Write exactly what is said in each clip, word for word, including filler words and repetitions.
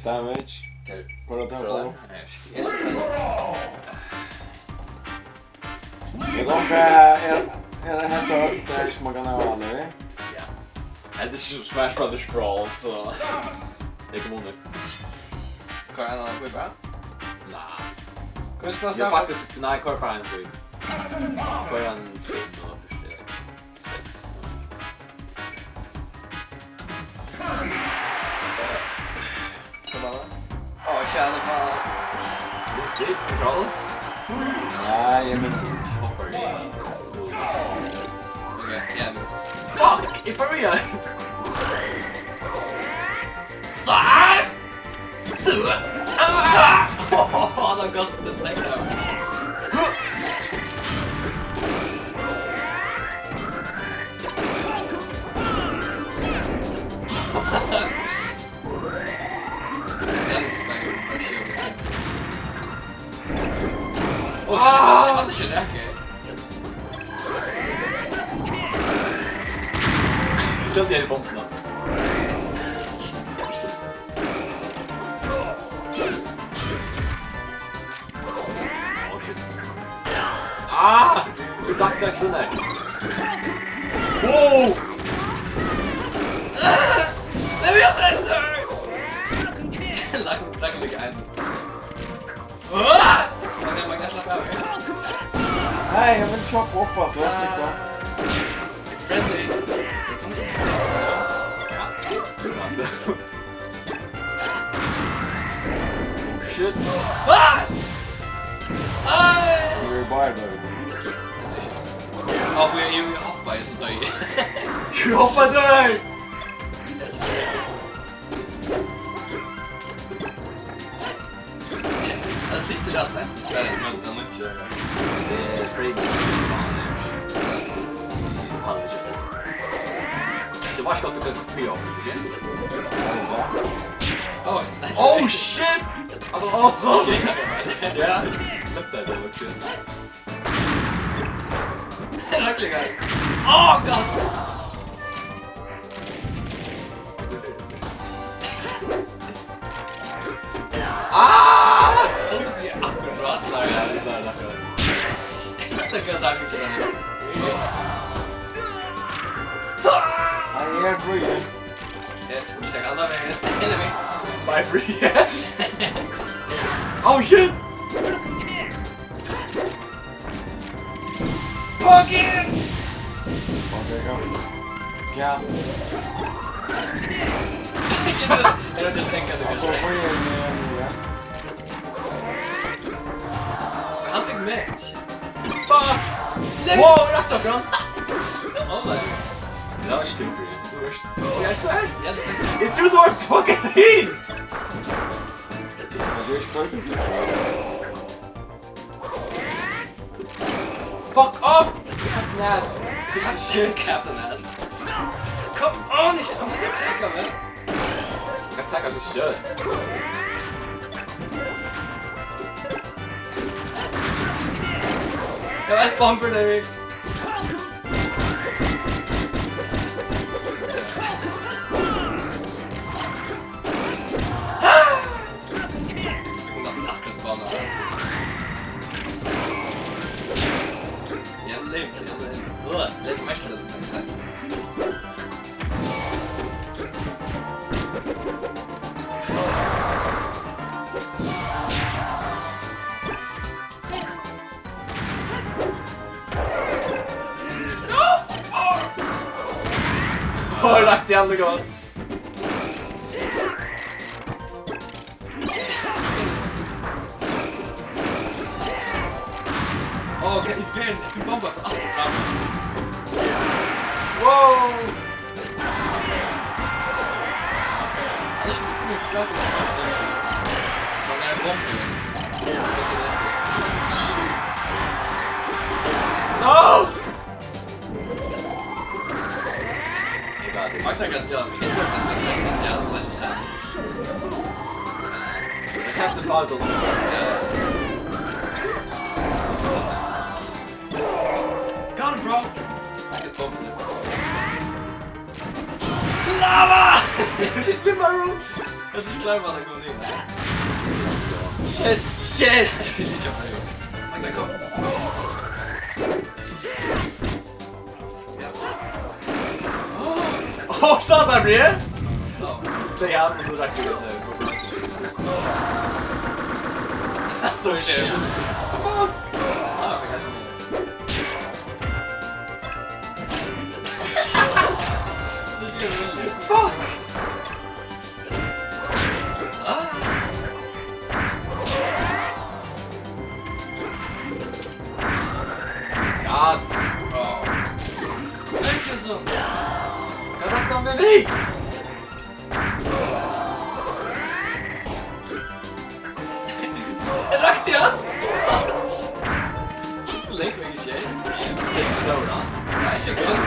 Damage. Tað er Hvar er tað trollar. Eg skal senda. Eg gongur, er, er hetta øll stage man kann hava hann í? Ja. Hetta er ikki Smash Brothers Brawl, so. Tað er kommunur. Hvar er hann, hann er bara? Nei. Hvussu spælir Eg hann? Faktisk, nei, koyr bara ein fimm. Koyr ein fimm og seks. Kom hann. Á, kjære barn. Minst litt controls. Nei, eg minst ikki. Hoppar í. Ok, eg minst. Fuck! Eg fór í hann! Sær! Sær! Ah! Hann har gott, det tenker jeg. Satisfying. Ah! Hann er ikki lekker. Gløymdi eg bombuna. Oh shit. Ah! Du bakte den der. Wow! Nei, vi har sett det! Langt, langt, langt. Ah! Magna, Magna, slapp av. Nei, eg vil choppe opp, altså. Ah. Friendly. Ja. Oh, shit. Ah! Ai! You're bye, baby. Ja, for jeg, jeg hopper, jeg, så tar jeg. Du hopper, du! Tað er fint, so tað er seint, hvis tað er, men tað er ikki, tað er frame, tað er college. Tað var skjótt, tað kom fyri okkum, ikki? Oh, nice. Oh, shit! That was awesome! Shit, ja, slepte det, det var kult. Rakliga. Oh, God! Ah! Sum eg akkurát kláraði at illa nakað. Hetta kann taka ikki. Hann er fríur. Eg skal ikki taka annan vegin. Hinum vegin. Bara frí. Oh shit! Pockets! Ok, go. Ja. Eg royndi at steðga tað. Og so fór eg inn í, ja. Hann fekk meg. Fuck! Wow, rætt akkurát. Oj. Tað var ikki tilfreds. Tú ert, tú ert her. Ja, tú ert. Eg trúði, tú var fucking hin! Men tú ert ikki førur til. Fuck off! Captain ass! Piece of shit! Captain ass! Come on, ikki, hann vil ikki taka meg! Hann kann taka seg sjálv. Eg veit, bomber, David. Næstan akkurát spana. Ja, det, det, det, det er ikke mest, det er ikke sant. Åh, lagt igjen det godt. Åh, hvat í verden? Tú bombar for alt fram. Wow! Ellers kunne du funnet klart, at det var en bombe. Hva skal det hete? No! Egal, Magna kann stjala, men eg skal bara næstan stjala, lad os se. Eg kan betale dem. Got him, bro! I can bump him. Lava! Flipper room! Hetta er ikki klárur, hann er komin inn. Shit, shit! Hann er komin. Åh, satan, Brian! Stay out, og so rakk eg den der. Så irriterende. Fuck! Ah, jeg fikk ganske mye. Fuck! Ah! God! Oh. Thank you so much! Hvat rakti hann við? Rakti hann? Tað er so langt vekk í skeið. Tjekk stóra. Nei, ikki gott.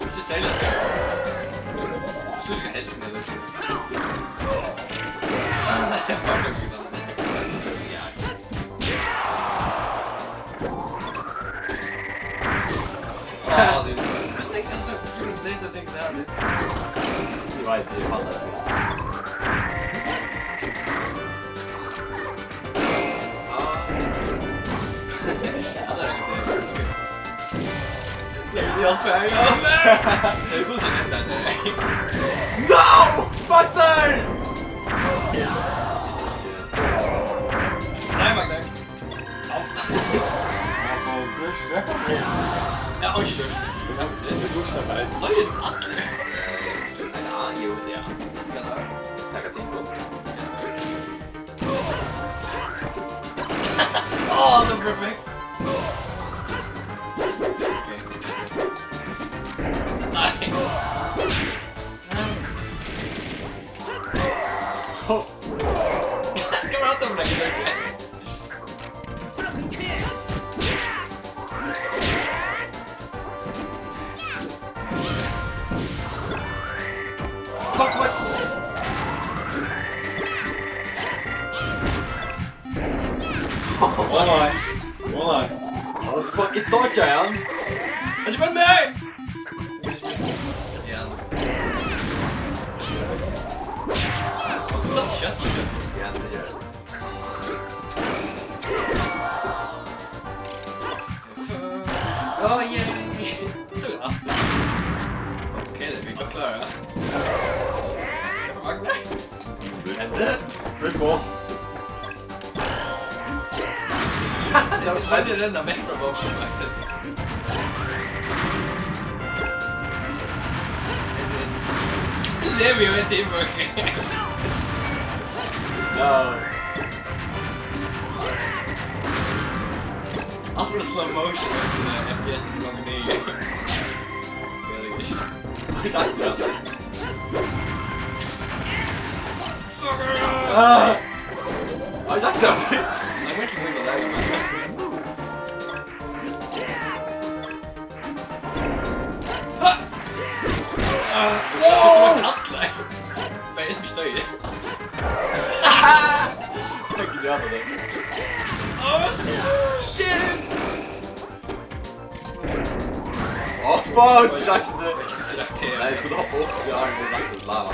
Ikki serliga stóra. Cirka helvtin av løtuni. Fuck, I'm gonna. Ja. Ah, dude. This thing is so freaking laser thing there, dude. Eg veit, eg fann tað. Ah. Ja, det er ekkert det. Det vil hjelpe, ja. Det er koselig, det der. No! Fuck der! Nei, Magda. Au. Altso, du er svekkur. Ja, oi, sjø. Ja, det er lurt, det er bare. Oi, allir. Nei, ja, jo, ja. Hva da? Takk, takk. Ja. Åh, det var perfekt. Nei. Hva var det for noe? Fuck, what? Å nei. Å nei. Å, fuck, eg dodga hann. Hann kemur meir! Ja, nå. Å, du tar kjøtt med kjøtt. Ja, det gjør jeg. Åh, yay! Det var artig. Ok, det er vi godt klare. Hva var det? Hende? Blir på. Det var veldig rønn av meg fra bakom, faktisk. Lever jo i teamwork. No. Alt var slow motion, og F P S ganger ni. Jeg vet ikke. Hva er det? Ah! Hva er det? Jeg vet ikke, hva det er. Ah! Ah! Wow! Allar. Bara eg sum ikki doyði. Eg gleði meg. Oh, shit! Oh, fuck, Josh, det. Nei, eg skuldi hoppa upp til Arne, det rakk lava.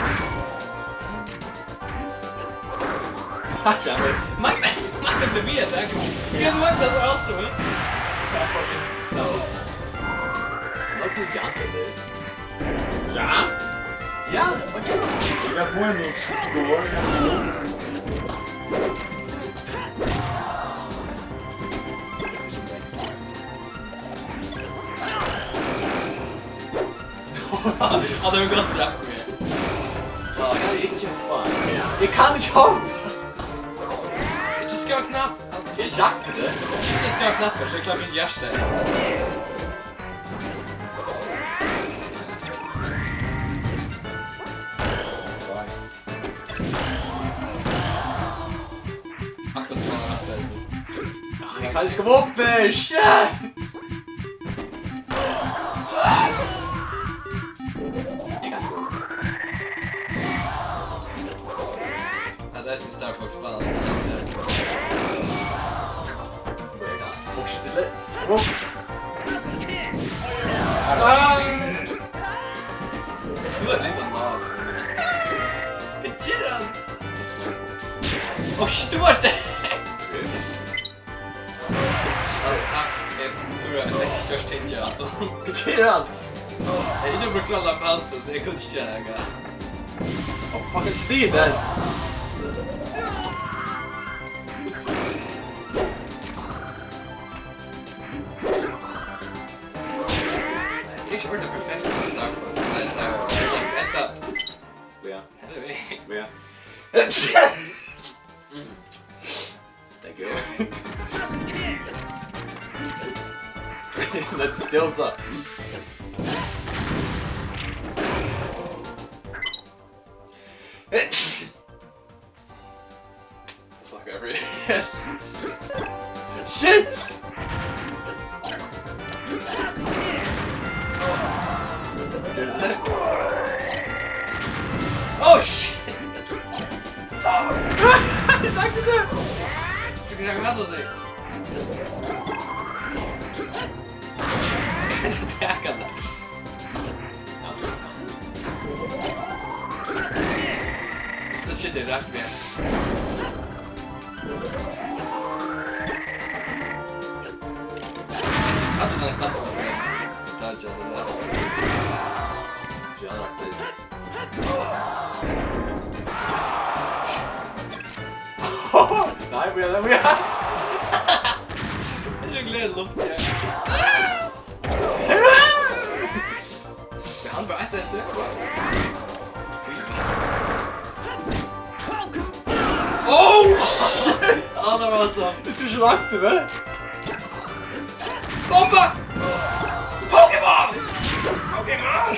Damn it. Magda, Magda blir við at taka. Get Magda so awesome, eh? Sounds. Not too gigant, dude. Ja? Ja, det var ikke. Jeg har fået noget score, jeg har fået. Ja, det var godt straff. Ja, jeg kan ikke hoppe. Jeg kan ikke hoppe. Ikke skru knapp. Jeg rakte det. Ikke skru knapp, så jeg klapper ikke hjertet. Akkurat som han har hatt resten. Åh, jeg kan ikke komme opp her, shit! Jeg kan ikke gå opp. At resten Star Fox bare alltid er der. Oh shit, det er lett. Wow. Ah! Du er litt av Nav. Hva gjør Áh, shit, tú vart tað! Á, takk. Eg trúði, eg fekk ikki gjørt tingið, altso. Hvat ger hann? Eg hevði ikki brúkt alla pausu, so eg kundi ikki gera nakað. Oh, fuck, it's Steve, then. Tað er ikki ordiliga perfekt, Star Fox. Nei, Star Fox. Star Fox, hetta. Ja. Hetta er veg. Ja. Thank you. Let's steal some. Fuck every. Shit! Gjørdi tað? Oh, shit! Takk fyri tað! Fekk eg nakað at teg? Taka tað. Ja, so kanst. So shit, eg rakk meg. Eg haldi, tað er knappt, at eg dodga tað har. So eg rakk tað í staðin. Nei, bíða, nei, bíða. Eg sjokulerar luft her. Men hann var eitt eftir. Oh, shit! Hann var so. Eg trúði ikki, hann rakti meg. Bomba! Pokémon! Pokémon!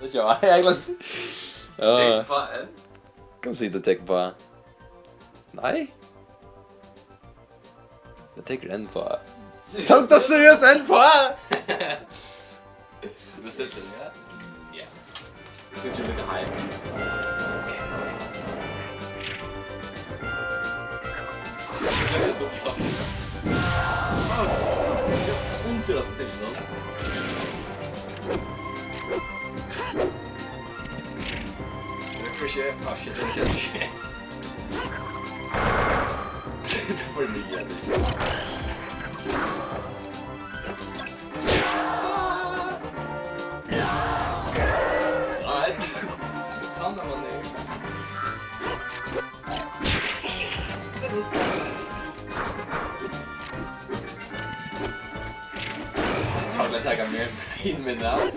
Veitst tú hvat, eg gleymdi. Ja. Tekur upp á enn? Kom, sig, tú tekur upp á. Nei. Eg tekur enn upp á. Tók tú seriøst enn upp á? Bestilti, ja? Ja. Skal vi lukka heim? Fuck, fuck, eg undir at spyrja, no? Ricochet, ah, shit, ricochet. Du får en ny, ja, det. Nei, ta den, mann. Tar det, tar meg inn med navn.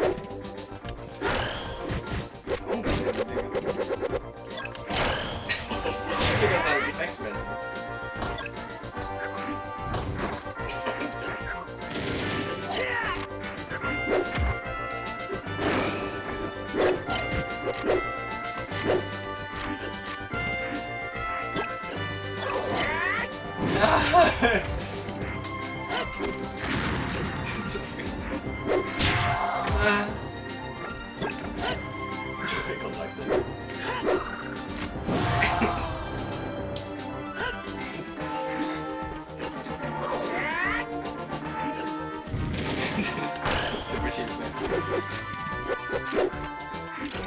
Look at that effects person. Eg kann takla tað. Super chill. Eg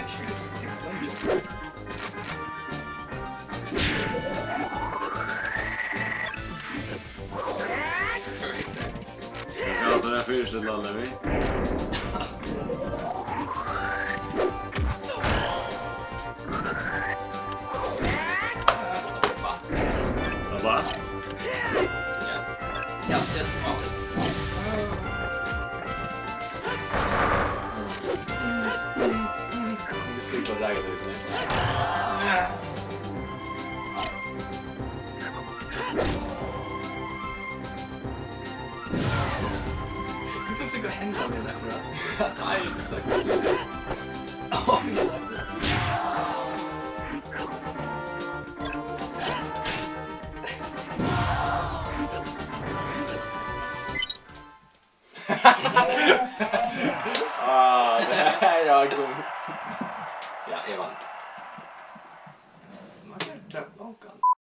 skal hava tað fyri seg, Lalli, við. Rabatt. Ja. Ja, stjørn. Á. Vit sita og draga tað út, nei. Ja. Hvussu fekk tú henda við akkurát? Nei, takk. Áh, takk. Ah, det her er liksom